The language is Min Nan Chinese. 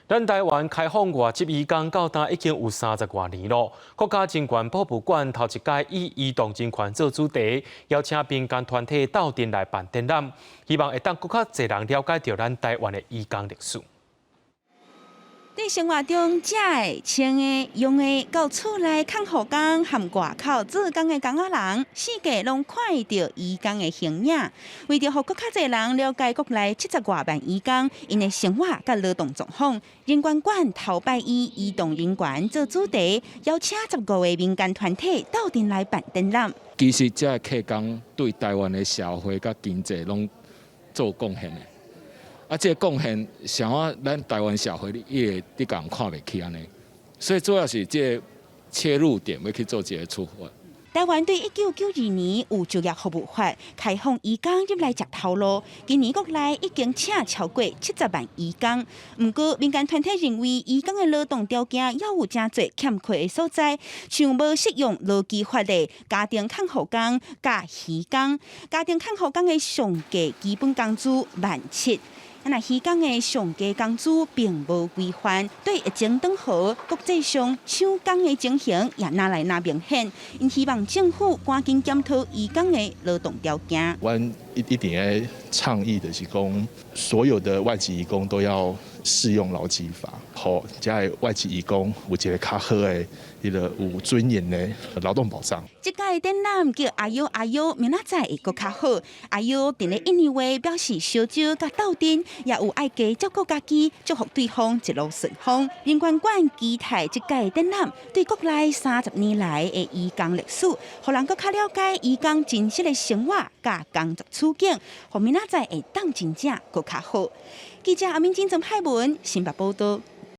咱台灣開放外籍移工到今已經有三十外年囉。國家人權博物館頭一屆以移動人權做主題，邀請民間團體鬥陣來辦展覽，希望會當閣較濟人了解著咱台灣的移工歷史。佇生活中，食的、穿的、用的，到厝內看護工和外口做工的工仔人，四界攏看會著移工的形影。為著予閣較濟人了解國內七十外萬移工𪜶的生活佮勞動狀況，人權館頭擺以移動人權做主題，邀請15個民間團體鬥陣來辦展覽。其實這個客工對台灣的社會佮經濟攏做貢獻的。啊，這個貢獻，像我咱台灣社會，伊會佇共看袂起按呢，所以主要是這個切入點欲去做這個出發。台灣對1992年有就業服務法開放移工入來食頭路，今年國內已經請超過70萬移工。毋過民間團體認為，移工的勞動條件猶有誠濟欠缺的所在，像無適用勞基法的家庭看護工佮漁工，家庭看護工的上低基本工資萬七。啊，若漁工的上低工資並無規範，對疫情當號國際上搶工的情形也愈來愈明顯。𪜶希望政府趕緊檢討移工的勞動條件。阮一定愛倡議的是講，所有的外籍移工都要適用勞基法，予遮的外籍移工有一个較好的彼个有尊嚴的勞動保障。這屆展覽叫阿優阿優，明仔載會閣較好。阿優佇咧印尼話表示相招佮鬥陣，也有愛加照顧家己，祝福對方一路順風。人權館期待這屆展覽對國內30年來的移工歷史，予人閣較了解移工真實的生活佮工作處境，予明仔載會當真正閣較好。記者阿敏金、曾海文新北報道。